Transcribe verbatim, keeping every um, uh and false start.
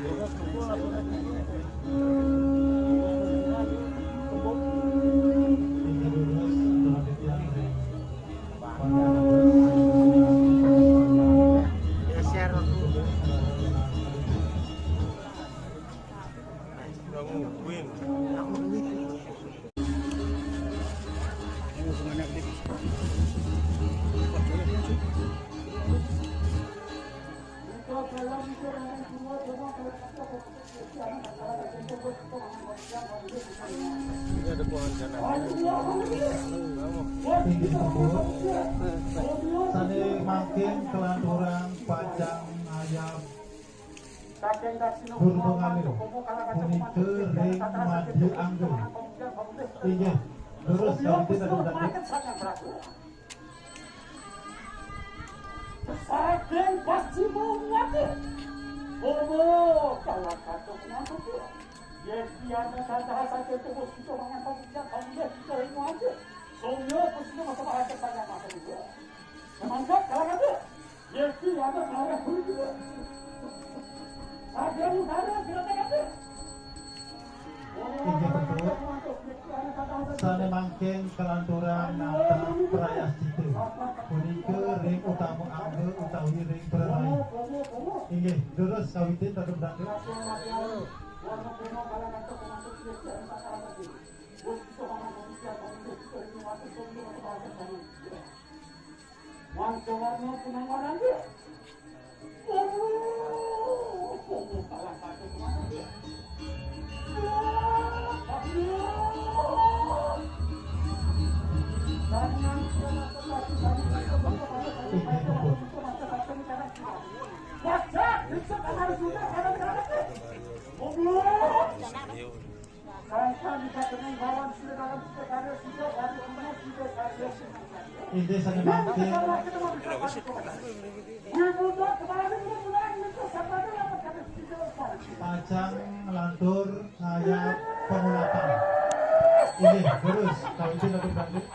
Ini ada pohon sana. Inggih, Ibu. Sané mangkin kelanturan pacang ayam Purba Ngalih. Punika ring Madya Angga. Inggih, terus ganti tadi. Saking Pascima Wati. Bobo, kalah kacau pengantuk ya. Yén piana tantah saja terus kita mangan pembicara kamu deh kita ini aja. Soalnya terus kita masa bahasa saya masa itu. Semangat kalah aja. Yén piana kalah dulu juga. Saja utara kita tak ada. Inggih betul. Sané mangkin kelanturan nata prayascita punika ring utama angga utawi ring prarayi. Inggih, durus kawitin Ratu Brata. Wanca-warna punang warangga. Waduh, waduh, salah satu punang warangga. Wajah, bisa kamar juga, kamar juga. Waduh. Inggih sané mangkin pacang nglantur ngayab pangulapan. Inggih, terus kawitin Ratu Brata.